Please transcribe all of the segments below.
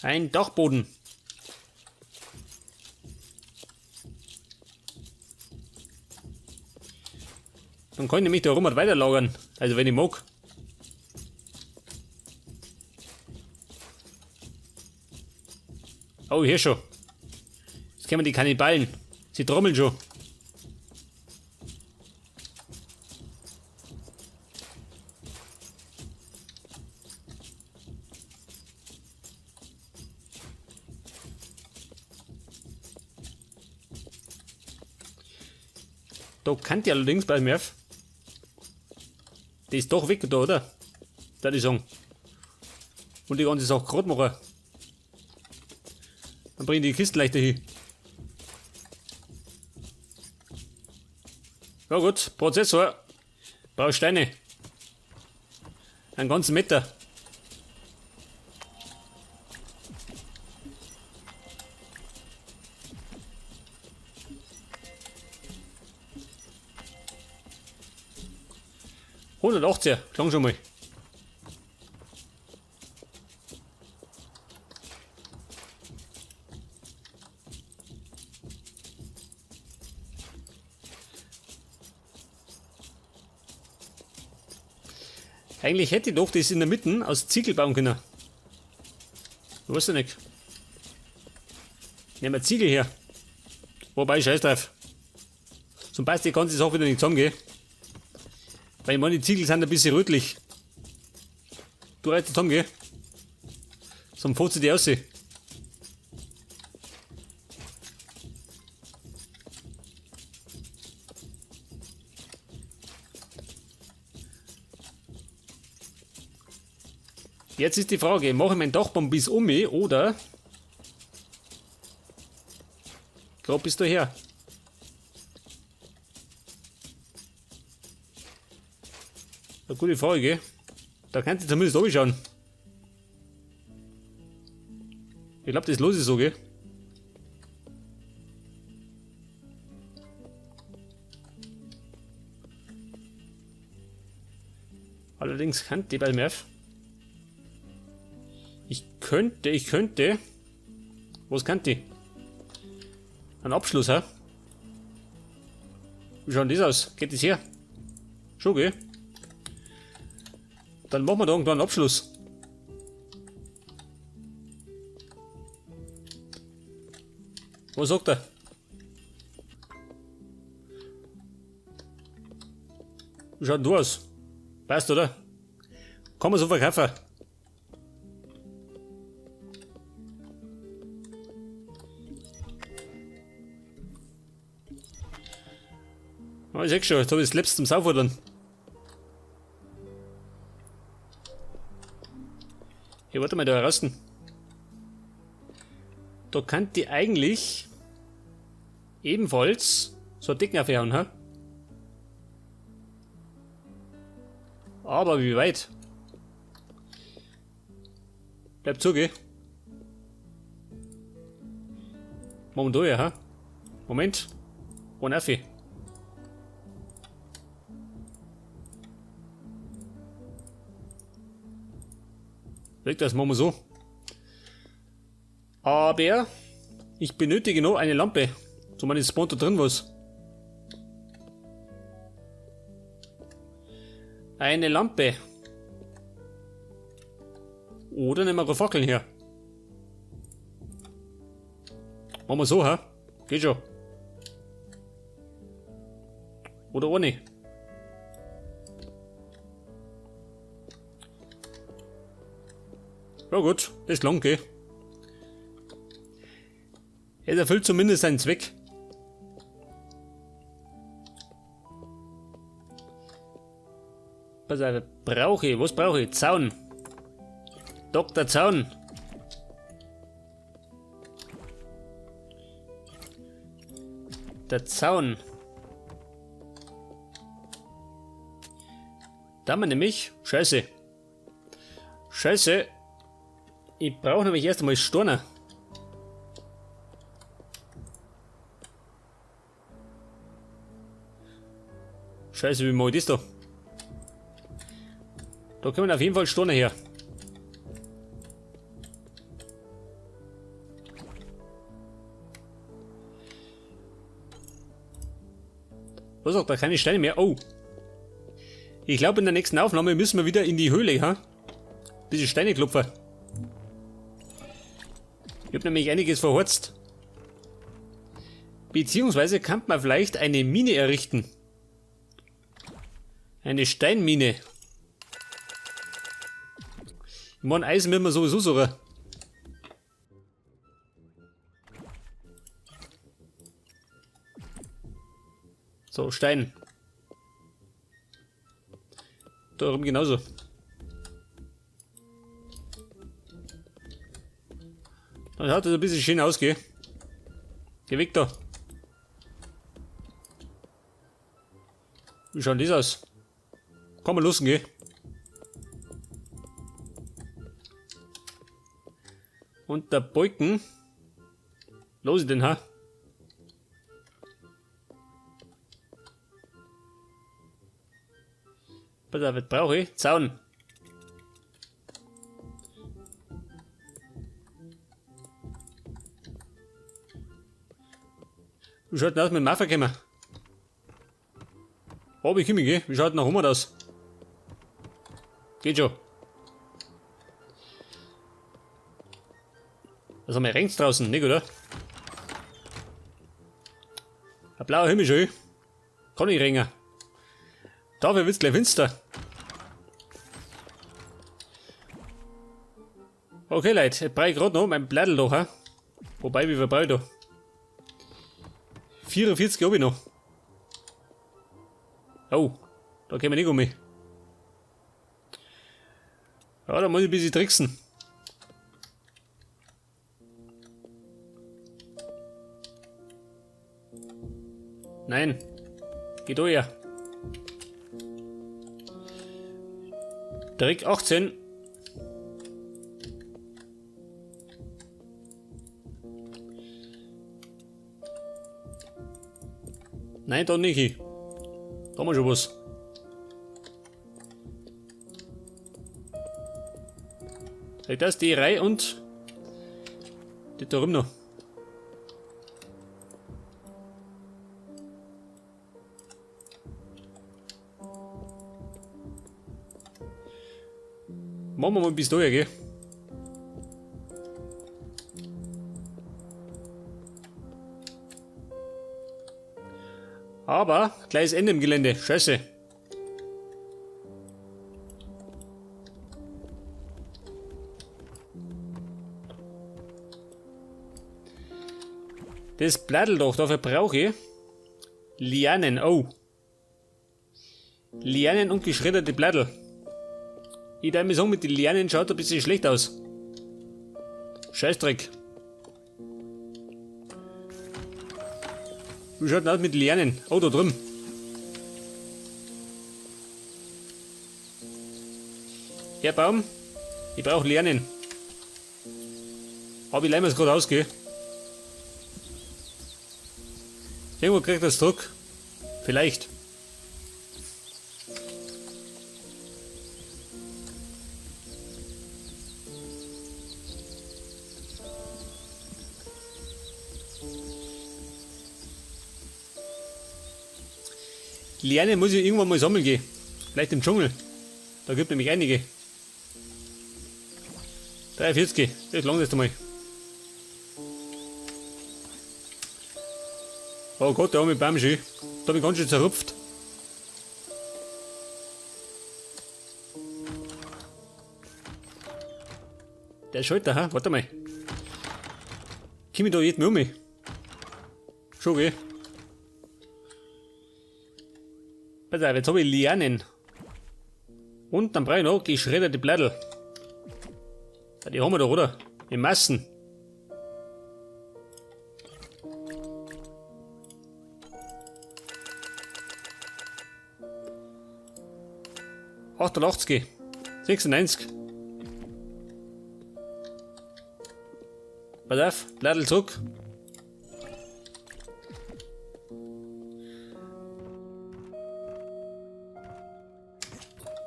Ein Dachboden. Dann kann ich nämlich da rum und weiterlagern. Also wenn ich mag. Oh, hier schon. Jetzt kommen die Kannibalen. Sie trommeln schon. Da kann die allerdings bei mir. Die ist doch weg da, oder? Da die sagen. Und die ganze Sache gerade machen. Dann bringen die Kisten leichter hin. Ja gut, Prozessor. Brauch Steine. Einen ganzen Meter. 180er, klang schon mal. Eigentlich hätte ich doch das in der Mitte aus Ziegel bauen können. Du weißt ja nicht. Nehmen wir Ziegel her. Wobei, scheiß drauf. Zum Beispiel die ganze Sache wieder nicht zusammengehen. Weil ich meine, die Ziegel sind ein bisschen rötlich. Du reißt zusammen, gell? Zum Fotze die aussehen. Jetzt ist die Frage, mache ich meinen Dachbaum bis um mich oder grad bis daher? Eine gute Frage, gell? Da kannst du zumindest schauen. Ich glaub, das los ist so, gell? Allerdings kann die bei mir. Ich könnte. Was kann die? Ein Abschluss, hä? Wie schaut denn das aus? Geht das her? Schon, gell? Dann machen wir da irgendwann einen Abschluss. Was sagt er? Wie schaut denn du aus? Passt, oder? Kann man so verkaufen. Oh, ich seh schon, jetzt hab ich das letzte zum Saufern. Hey, warte mal, da raus. Da kann die eigentlich ebenfalls so einen Decken aufhauen, hä? Aber wie weit? Bleib zu, gell? Machen wir da ja, hä? Moment. One Affi. Das machen wir so. Aber ich benötige noch eine Lampe. So meine spawnt da drin was. Eine Lampe. Oder nehmen wir Fackeln her. Machen wir so, hä? Geht schon. Oder ohne. Ja gut, das ist lang, gell? Es erfüllt zumindest seinen Zweck. Pass auf, brauche ich? Was brauche ich? Zaun. Doktor Zaun. Der Zaun. Da haben wir nämlich. Scheiße. Scheiße. Ich brauche nämlich erst einmal Steine. Scheiße, wie mache ich das da? Da kommen auf jeden Fall Steine her. Was auch da keine Steine mehr. Oh. Ich glaube, in der nächsten Aufnahme müssen wir wieder in die Höhle, ha? Bisschen Steine klopfen. Ich hab nämlich einiges verhorzt. Beziehungsweise kann man vielleicht eine Mine errichten. Eine Steinmine. Ich mein, Eisen müssen wir sowieso suchen. So, Stein. Da oben genauso. Dann hat das ein bisschen schön ausgehen. Geh weg da. Wie schaut das aus? Komm mal los, geh. Und der Balken. Los denn, ha? Pass auf, was brauche ich? Zaun. Wie schaut denn aus mit dem Mafferkämmer? Hab ich kimi, gell? Wie schaut denn nach Hummert aus? Geht schon. Was haben wir rechts draußen, nicht, oder? Ein blauer Himmel schon. Kann ich ringen. Dafür wird's gleich finster. Okay, Leute, ich brauche grad noch mein Blättel da, hä? Wobei, wie viel brauche ich da? 44 hab ich noch. Oh, da können wir nicht um mich. Ja, da muss ich ein bisschen tricksen. Nein. Geht da her. Direkt 18. Nein, da nicht. Da haben wir schon was. Das ist die Reihe und die da drüben noch. Machen wir mal bis da, gell? Aber gleich ist Ende im Gelände. Scheiße. Das Blättel doch, dafür brauche ich Lianen. Oh. Lianen und geschredderte Blättel. Ich darf mir sagen, mit den Lianen schaut ein bisschen schlecht aus. Scheißdreck. Wie schaut denn aus mit Lianen? Oh, da drüben. Herr Baum, ich brauche Lianen. Aber ich leih mir's grad aus, gell? Irgendwo kriegt das Druck. Vielleicht. Liane muss ich irgendwann mal sammeln gehen. Vielleicht im Dschungel. Da gibt nämlich einige. 43. Das langt jetzt einmal. Oh Gott, der arme Baum schon. Da hab ich ganz schön zerrupft. Der Schalter, ha? Warte mal. Komm ich da jetzt mal um mich? Schon, gell? Pass auf, jetzt hab ich Lianen. Und dann brauche ich noch geschredderte Blättel. Ja, die haben wir doch, oder? In Massen. 88, 96. Pass auf, Blättel zurück.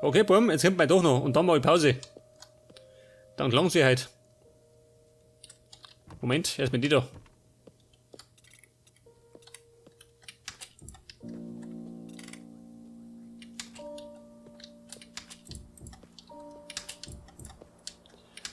Okay, Bumm, jetzt kommt man doch noch und dann mache ich Pause. Dann klang sie halt. Moment, erstmal die da.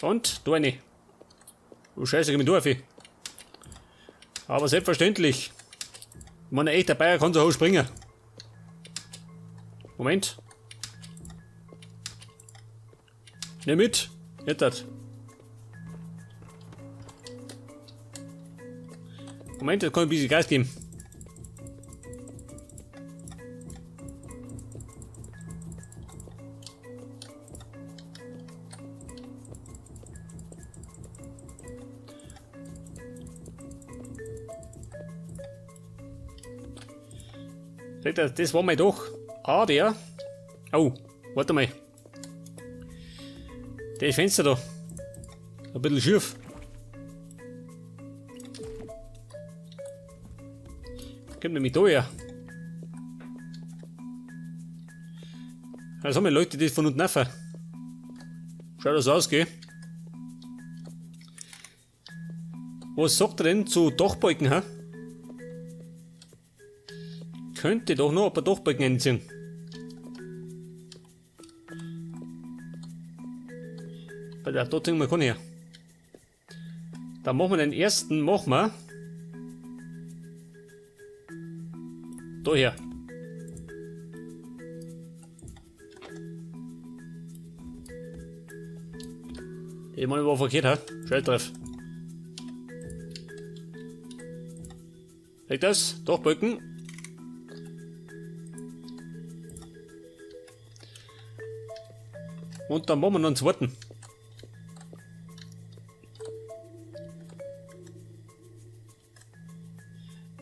Und da eine. Oh Scheiße, geh mir da auf. Aber selbstverständlich. Ich meine, ein echter Bayer kann so hoch springen. Moment. Nimm mit. Jetzt das. Moment, jetzt kann ich ein bisschen Gas geben. Das war mal doch. Ah, der. Oh, warte mal. Das Fenster da. Ein bisschen schief. Kommt nämlich da her. Also, mir leuchtet das von unten auf. Schaut das aus, gell? Was sagt er denn zu Dachbalken, hä? Könnte doch noch ein paar Dachbalken einziehen. Bei der da ziehen wir keinen her. Dann machen wir den ersten, machen wir. Da her. Ich meine, war verkehrt, hä? Scheiß drauf. Legt das? Dachbalken. Und dann machen wir noch einen zweiten.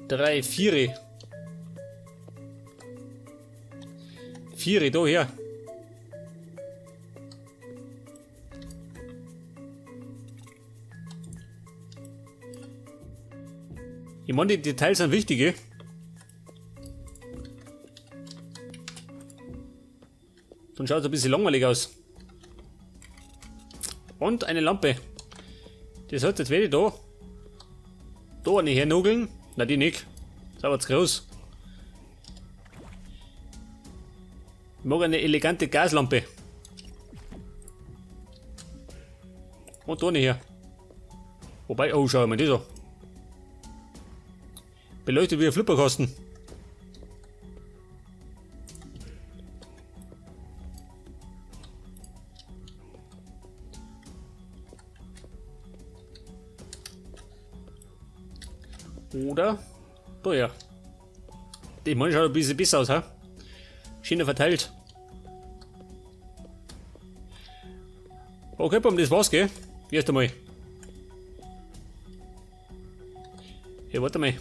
3, 4. 4, da her. Ich meine, die Details sind wichtig, gell? Sonst schaut es ein bisschen langweilig aus. Und eine Lampe. Das heißt, jetzt werde ich da eine hernugeln. Na, die nicht. Das ist aber zu groß. Ich mag eine elegante Gaslampe. Und da eine her. Wobei, oh, schau mal das an. Beleuchtet wie ein Flipperkasten. Oder? Da ja. Die Mann schaut ein bisschen besser aus, hä? Schöner verteilt. Okay, Bum, das war's, gell? Erst einmal. Hey, warte mal.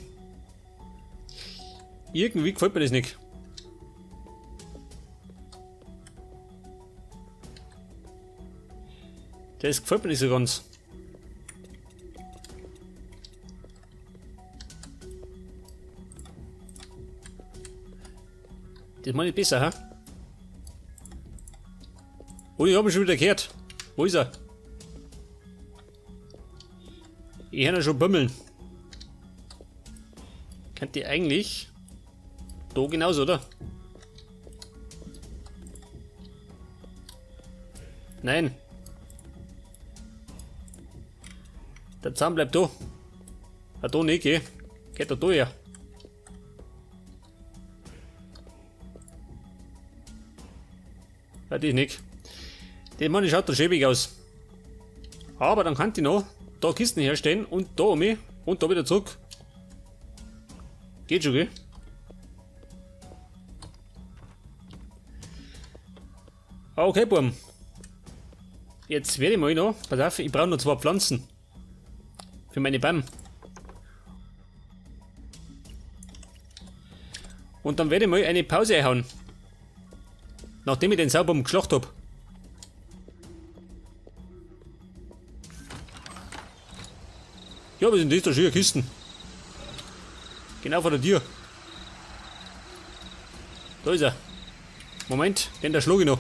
Irgendwie gefällt mir das nicht. Das gefällt mir nicht so ganz. Das meine ich besser, hä? Oh, ich hab ihn schon wieder gehört. Wo ist er? Ich hör ihn schon bimmeln. Könnt ihr eigentlich da genauso, oder? Nein. Der Zahn bleibt da. Ah, da nicht, gell? Geht da her. Ah, die nicht. Die Mann schaut da schäbig aus. Aber dann kann die noch da Kisten herstellen und da um mich und da wieder zurück. Geht schon, gell? Okay, Burm. Jetzt werde ich mal noch. Pass auf, ich brauche noch 2 Pflanzen. Für meine Bäume. Und dann werde ich mal eine Pause einhauen. Nachdem ich den Saubaum geschlacht hab. Ja, was sind das da? Schöne Kisten. Genau vor der Tür. Da ist er. Moment, den da schlug ich noch.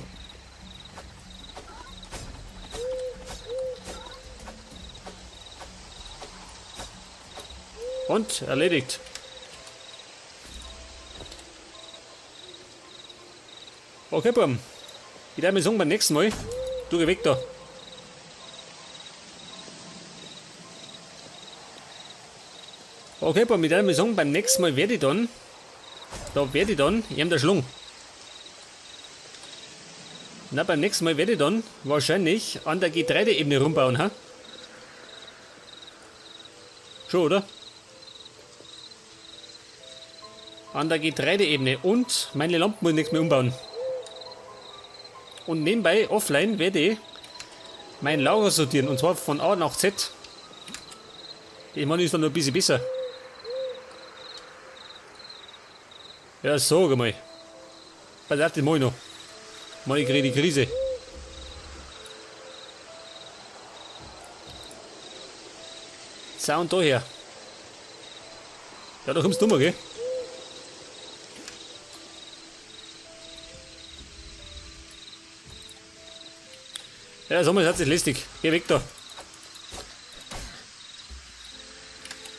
Und erledigt. Okay, Burm. Ich werde mir sagen, beim nächsten Mal. Du, geh weg da. Okay, but mit der mal sagen, beim nächsten Mal werde ich dann, da werde ich dann, ich der Schlung. Na, beim nächsten Mal werde ich dann wahrscheinlich an der Getreideebene rumbauen, ha? Schon, oder? An der Getreideebene und meine Lampen muss ich nichts mehr umbauen. Und nebenbei, offline, werde ich mein Lager sortieren. Und zwar von A nach Z. Ich meine, ist dann noch ein bisschen besser. Ja, sag mal. Pass auf, das mach ich noch. Mann, ich krieg die Krise. Sound da her. Ja, da kommst du mal, gell? Ja, sag mal, das ist lästig. Geh weg da.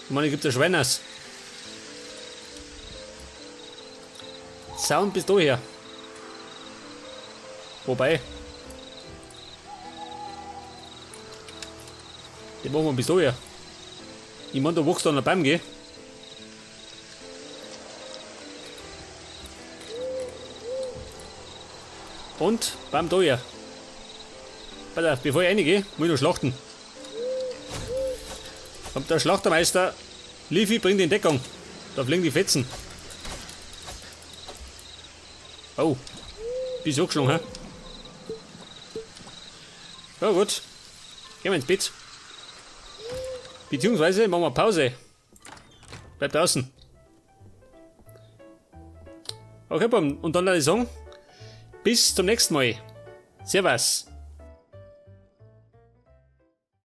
Ich meine, gibt ein Schwein aus. Sound bis daher. Wobei. Den machen wir bis daher. Ich meine, da wächst dann ein Baum, gell? Und Baum da her. Pass auf, bevor ich reingehe, muss ich noch schlachten. Kommt der Schlachtermeister. Leafy bringt in Deckung. Da fliegen die Fetzen. Oh, bist angeschlagen, hä? Ja gut. Gehen wir ins Bett. Beziehungsweise machen wir Pause. Bleib draußen. Okay, und dann würde ich sagen, bis zum nächsten Mal. Servus.